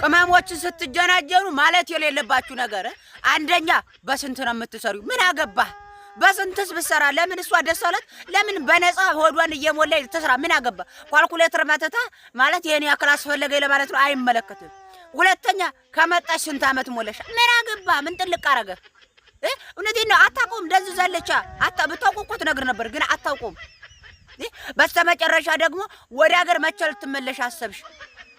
ቅመሞችን ስትጀናጀኑ ማለት የሌለባችሁ ነገር አንደኛ፣ በስንት ነው የምትሰሪው? ምን አገባህ? በስንትስ ብትሰራ ለምን እሷ ደስ አላት? ለምን በነፃ ሆዷን እየሞላ ትስራ? ምን አገባ? ኳልኩሌተር መተታ ማለት ይሄን ያክል አስፈለገኝ ለማለት ነው። አይመለከትም። ሁለተኛ፣ ከመጣሽ ስንት ዓመት ሞላሽ? ምን አገባ? ምን ጥልቅ አረገ? እውነቴን ነው። አታውቀውም። ደንዝዛለች። ብታውቁ እኮ ትነግር ነበር፣ ግን አታውቀውም። በስተመጨረሻ ደግሞ ወደ ሀገር መቼ ልትመለሽ አሰብሽ?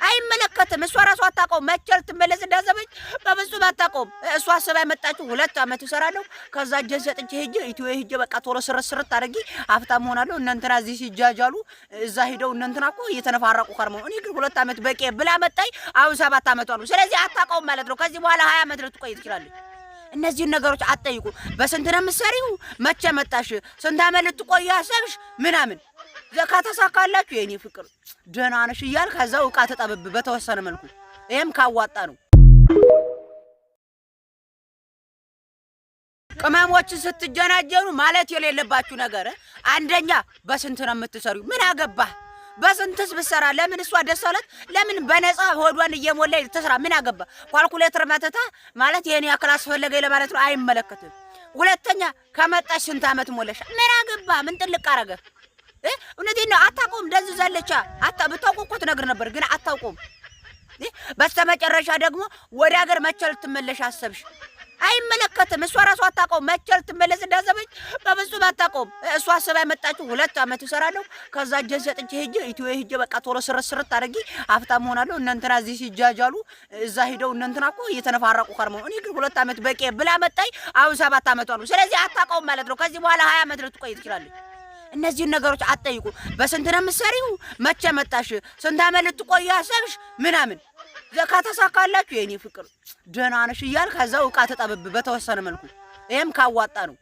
አይመለከትም። እሷ ራሷ አታውቀውም። መቼ ልትመለስ እንዳሰበች በፍጹም አታውቀውም። እሷ አስባ የመጣችው 2 ዓመት እሰራለሁ፣ ከዛ እጄን ሰጥቼ ሄጄ ኢትዮ ሄጄ በቃ ቶሎ ስርት ስርት አድርጌ ሀብታም እሆናለሁ። እነ እንትና እዚህ ሲጃጃሉ እዛ ሂደው እነ እንትና እኮ እየተነፋረቁ ከርመው፣ እኔ ግን 2 ዓመት በቂ ብላ መጣኝ። አሁን 7 ዓመቷ ነው። ስለዚህ አታውቀውም ማለት ነው። ከዚህ በኋላ 20 ዓመት ልትቆይ ትችላለች። እነዚህን ነገሮች አትጠይቁ። በስንት ነው የምትሰሪው? መቼ መጣሽ? ስንት ዓመት ልትቆይ አሰብሽ? ምናምን ከተሳካላችሁ የኔ ፍቅር ደህና ነሽ እያል ከዛው እቃ ተጠበብ በተወሰነ መልኩ፣ ይሄም ካዋጣ ነው። ቅመሞችን ስትጀናጀኑ ማለት የሌለባችሁ ነገር አንደኛ፣ በስንት ነው የምትሰሪው? ምን አገባህ? በስንትስ ብትሰራ ለምን እሷ ደስ አላት? ለምን በነፃ ሆዷን እየሞላ ትስራ? ምን አገባ? ኳልኩሌተር መተታ ማለት ይሄን ያክል አስፈለገኝ ለማለት ነው። አይመለከትም። ሁለተኛ፣ ከመጣሽ ስንት ዓመት ሞላሽ? ምን አገባ? ምን ጥልቅ አረገ? እውነቴን ነው። አታውቀውም። ደንዝዛለች። ብታውቁ እኮ ትነግር ነበር፣ ግን አታውቀውም። በስተመጨረሻ ደግሞ ወደ ሀገር መቼ ልትመለሽ አሰብሽ? አይመለከትም። እሷ ራሷ አታውቀውም። መቼ ልትመለስ እንዳሰበች በፍጹም አታውቀውም። እሷ አስባ የመጣችው 2 ዓመት እሰራለሁ፣ ከዛ እጄን ሰጥቼ ሄጄ ኢትዮ ሄጄ በቃ ቶሎ ስርት ስርት አድርጌ ሀብታም እሆናለሁ። እነ እንትና እዚህ ሲጃጃሉ እዛ ሂደው እነ እንትና እኮ እየተነፋረቁ ከርመው፣ እኔ ግን 2 ዓመት በቂ ብላ መጣኝ። አሁን 7 ዓመቷ ነው። ስለዚህ አታውቀውም ማለት ነው። ከዚህ በኋላ 20 ዓመት ልትቆይ ትችላለች። እነዚህን ነገሮች አትጠይቁ። በስንት ነው የምትሰሪው? መቼ መጣሽ? ስንት ዓመት ልትቆይ አሰብሽ? ምናምን ከተሳካላችሁ የኔ ፍቅር ደህና ነሽ እያል ከዛው እቃ ተጠበብ በተወሰነ መልኩ፣ ይሄም ካዋጣ ነው።